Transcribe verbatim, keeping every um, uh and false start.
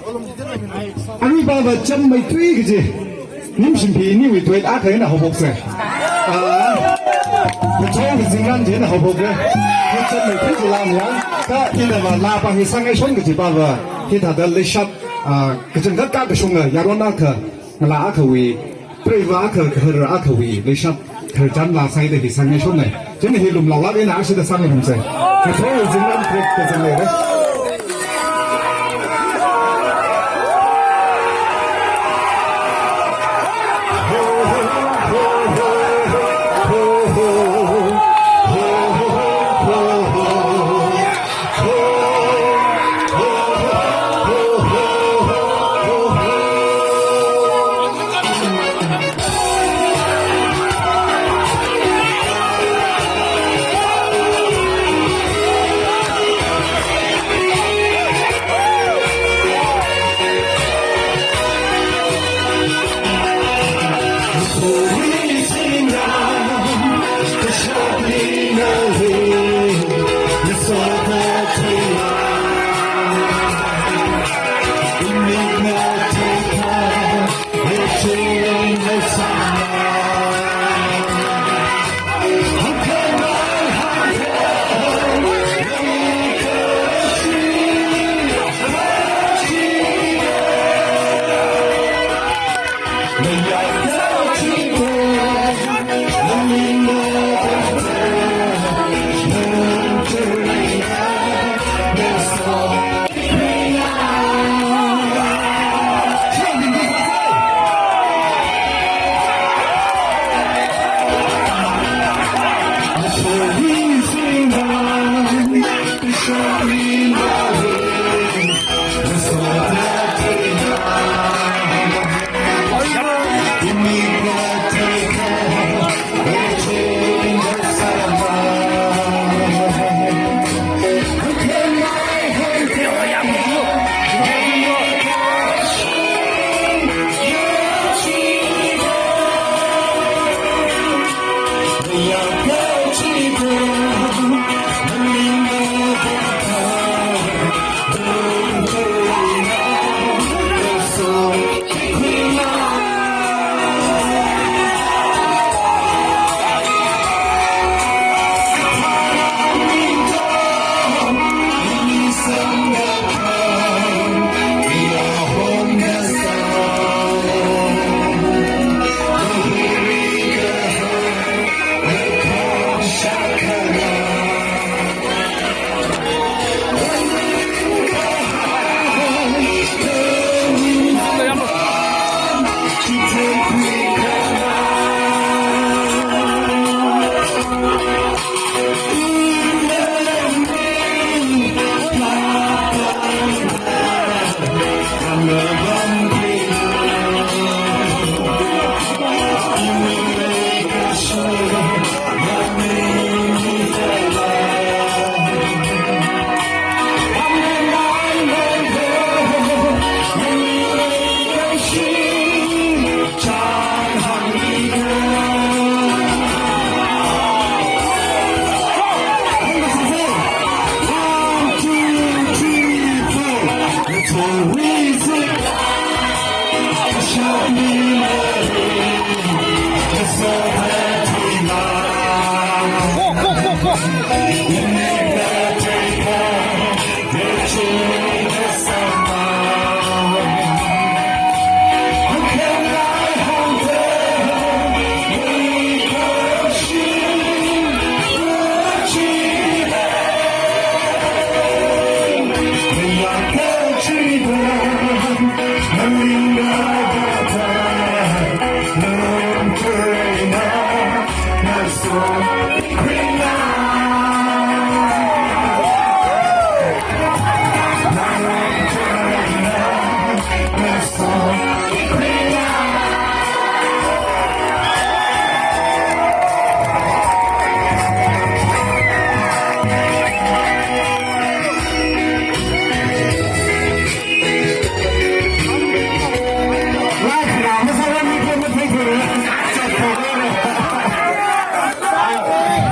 Aruiva va cham mai tui kaji. Nimshim pi niwui tui akha eina haophoksa. Ah, kachong kazingram chi eina haophokra. Hi cham mai tui kaji lam ya. Kha ina va laa pa hi sāngaishon kajiva va. Hithāda leishap, ah, kachangkhat kashunga yaron akha, ngalā akhawui, preiva akha, kahar akhawui leishap khararchan laa sāhaida hi sāngaishonna. Chieina hi lumlaolāk eina ashida sāngarumsa. Kathor zingram trek kazang leira.